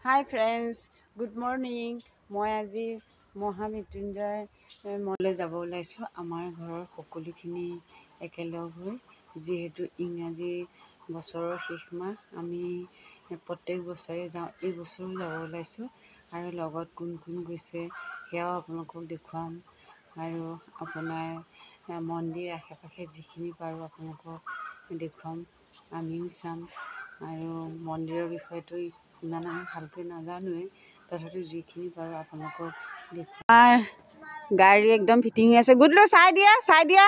হাই friends, good morning. মই আজি মহামৃত্যুঞ্জয় মলৈ যাব ওলাইছোঁ। আমাৰ ঘৰৰ সকলোখিনি একেলগ হৈ, যিহেতু ইংৰাজী বছৰৰ শেষ মাহ, আমি প্ৰত্যেক বছৰে যাওঁ, এই বছৰো যাব ওলাইছোঁ। আৰু লগত কোন কোন গৈছে সেয়াও আপোনালোকক দেখুৱাম। আৰু আপোনাৰ মন্দিৰ আশে পাশে যিখিনি পাৰোঁ আপোনালোকক দেখুৱাম, আমিও চাম। আৰু মন্দিৰৰ বিষয়টো ইমান আমি ভালকৈ নাজানোৱেই, তথাপিও যিখিনি পাৰোঁ আপোনালোকক দেখুৱাম। আমাৰ গাড়ী একদম ফিটিং হৈ আছে। গুডলু চাই দিয়া, চাই দিয়া।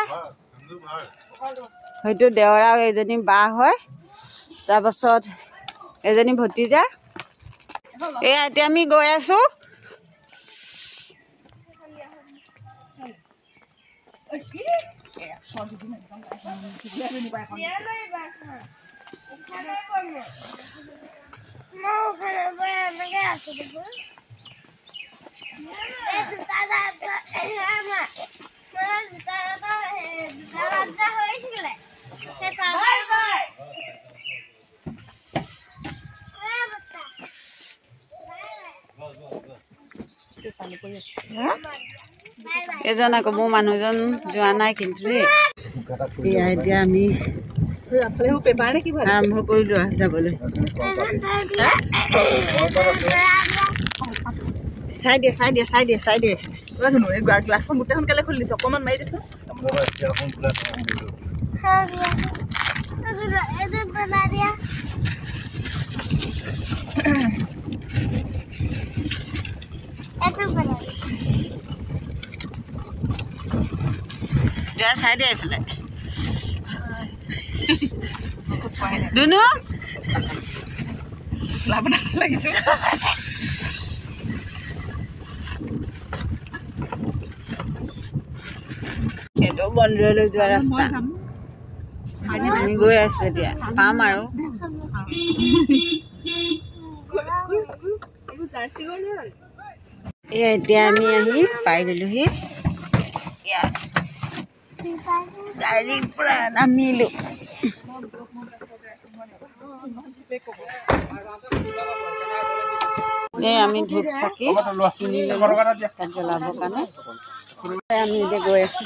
হয়তো দেৱৰ আৰু এজনী বা হয়, তাৰপাছত এজনী ভতিজা। এয়া এতিয়া আমি গৈ আছোঁ। এজন আকৌ মোৰ মানুহজন যোৱা নাই কিন্তু দেই। এয়া এতিয়া আমি আৰম্ভ কৰিলোঁ যাবলৈ। চাই দিয়ে, চাই দিয়ে, চাই দিয়ে, চাই দিয়ে। গ্লাছখন গোটেই সোনকালে খুলি দিছোঁ, অকণমান মাৰি দিছোঁ। চাই দিয়ে এইফালে। দুনু লাগিছে। সেইটো মন্দিৰলৈ যোৱা ৰাস্তা। আমি গৈ আছো এতিয়া, পাম আৰু। এয়া এতিয়া আমি আহি পাই গ'লোহি। গাড়ীৰ পৰা নামিলো। এই আমি ধূপ চাকি কিনি ল'লো তাত জ্বলাবৰ কাৰণে। আমি এতিয়া গৈ আছো।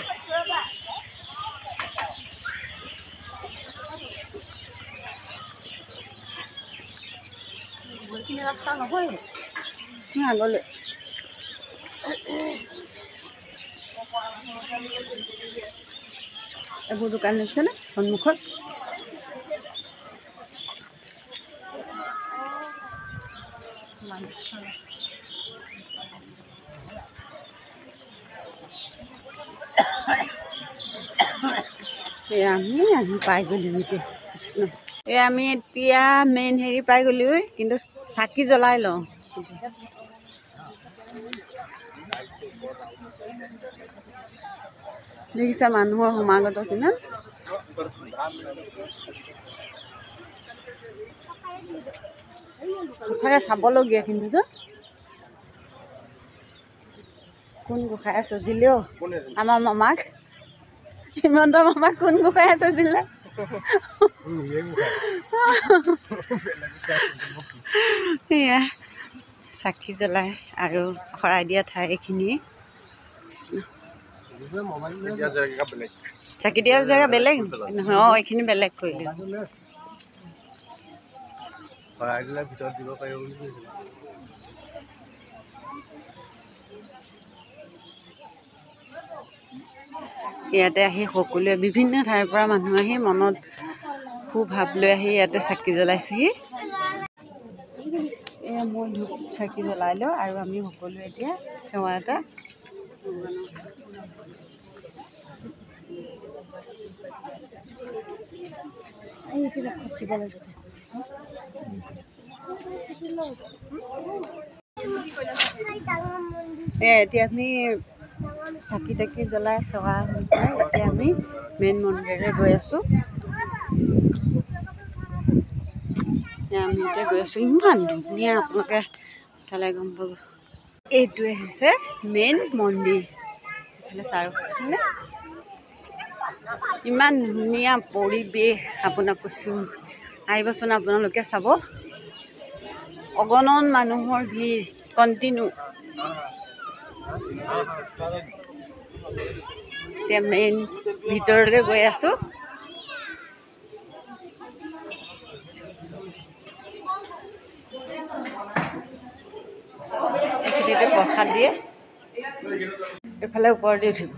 আগলৈ এইবোৰ দোকান দিছেনে সন্মুখত? এই আমি আহি পাই গ'লো এতিয়া। কৃষ্ণ। এই আমি এতিয়া মেইন হেৰি পাই গ'লো, কিন্তু চাকি জ্বলাই লওঁ। দেখিছা মানুহৰ সমাগত কিমান। সঁচাকৈ চাবলগীয়া। কিন্তু কোন গোসাঁই সজিলেও আমাৰ মামাক, হিমন্ত মামাক কোন গোসাঁই সজিলে? সেয়া চাকি জ্বলাই আৰু শৰাই দিয়া ঠাই এইখিনি। চাকি দিয়া জেগা বেলেগ নহয়। অঁ, এইখিনি বেলেগ কৰিলে। ইয়াতে আহি সকলোৱে বিভিন্ন ঠাইৰ পৰা মানুহ আহি মনত সুভাৱ লৈ আহি ইয়াতে চাকি জ্বলাইছেহি। এয়া মই ধূপ চাকি জ্বলাই লওঁ আৰু আমি সকলোৱে এতিয়া সেৱা এটা। এতিয়া আমি চাকি তাকি জ্বলাই সেৱা হৈ পেলাই এতিয়া আমি মেইন মন্দিৰলৈ গৈ আছোঁ। আমি এতিয়া গৈ আছোঁ। ইমান ধুনীয়া, আপোনালোকে চালে গম পাব। এইটোৱে হৈছে মেইন মন্দিৰ। এইফালে চাৰিওফালে ইমান ধুনীয়া পৰিৱেশ, আপোনাক কৈছোঁ, আহিবচোন আপোনালোকে চাব। অগণন মানুহৰ ভিৰ কণ্টিনিউ। এতিয়া মেইন ভিতৰলৈ গৈ আছোঁ। এইখিনিতে প্ৰসাদ দিয়ে। এইফালে ওপৰতে উঠিব।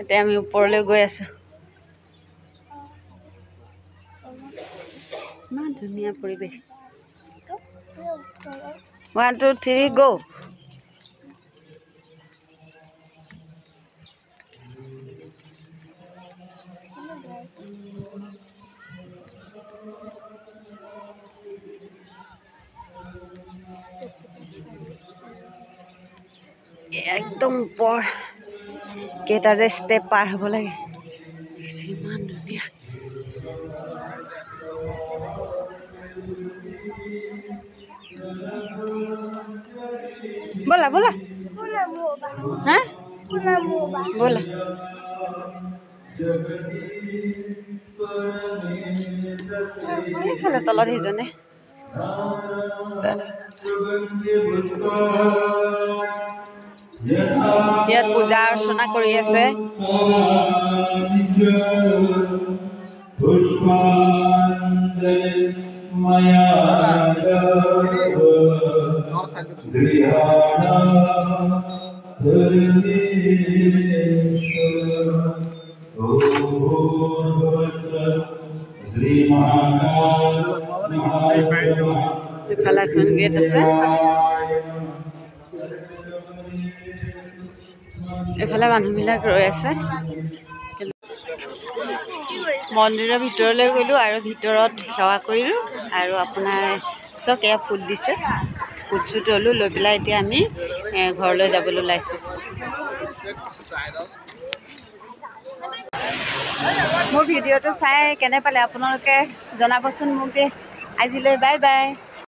এতিয়া আমি ওপৰলৈ গৈ আছোঁ। ইমান ধুনীয়া পৰিৱেশ। 1 2 3 গ'। একদম ওপৰ কেইটা যে ষ্টেপ পাৰ হ'ব লাগে। ইমান ধুনীয়া। ব'লা ব'লা, হা ব'লা। এইফালে তলত সিজনে। ইয়াত পূজা অৰ্চনা কৰি আছে। এইফালে এখন গেট আছে। এইফালে মানুহবিলাক ৰৈ আছে। মন্দিৰৰ ভিতৰলৈ গ'লোঁ আৰু ভিতৰত সেৱা কৰিলোঁ আৰু আপোনাৰ চব এয়া ফুট দিছে, ফুট চুট ল'লোঁ, লৈ পেলাই এতিয়া আমি ঘৰলৈ যাবলৈ ওলাইছোঁ। মোৰ ভিডিঅ'টো চাই কেনে পালে আপোনালোকে জনাবচোন মোক দেই। আজিলৈ বাই বাই।